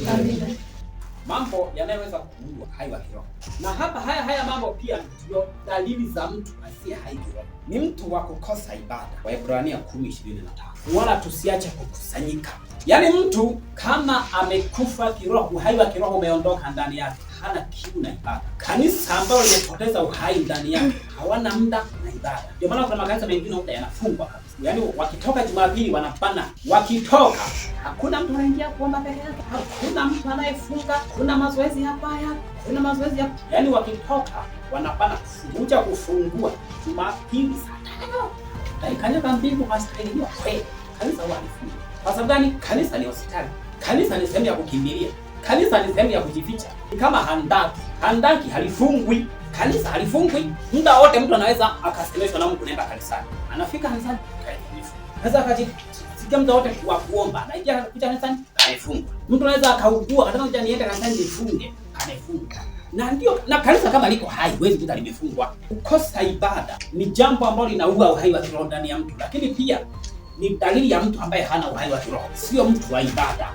Amina. Mambo yanayoweza kuua uhai wa kiroho. Na hapa haya mambo pia ndio dalili za mtu asiye hai kiroho. Ni mtu wa kukosa ibada. Waebrania 10:25. Wala tusiache kukusanyika. Yaani mtu kama amekufa kiroho, uhai wa kiroho umeondoka ndani yake, hana kiu na ibada. Kanisa ambalo limepoteza uhai ndani yake hawana muda na ibada. Ndio maana kuna makanisa mengine huko yanafungwa kabisa. Yaani wakitoka Jumapili wanapana, wakitoka hakuna mtu anaingia kuomba peke yake, hakuna mtu anayefunga, kuna mazoezi ya kwaya, kuna mazoezi ya yaani wakitoka wanapana kuja kufungua Jumapili saa 5. Taikanyaga mbingu kwa staili hiyo kweli. Kanisa huwa halifungwi. Kwa sababu gani? Kanisa ni hospitali. Kanisa ni sehemu ya kukimbilia. Kanisa ni sehemu ya kujificha. Ni kama handaki. Handaki halifungwi. Kanisa halifungwi. Muda wote mtu anaweza akasemeshwa na Mungu, nenda kanisani. Anafika kanisani, kaifungwa. Anaweza akajisikia muda wote wa kuomba. Anaingia kuja kanisani, kaifungwa. Mtu anaweza akaugua, akataka kuja niende kanisani nifunge, kaifungwa. Na ndio na kanisa kama liko hai huwezi kuta limefungwa. Kukosa ibada ni jambo ambalo linaua uhai wa kiroho ndani ya mtu, lakini pia ni dalili ya mtu ambaye hana uhai wa kiroho, sio mtu wa ibada.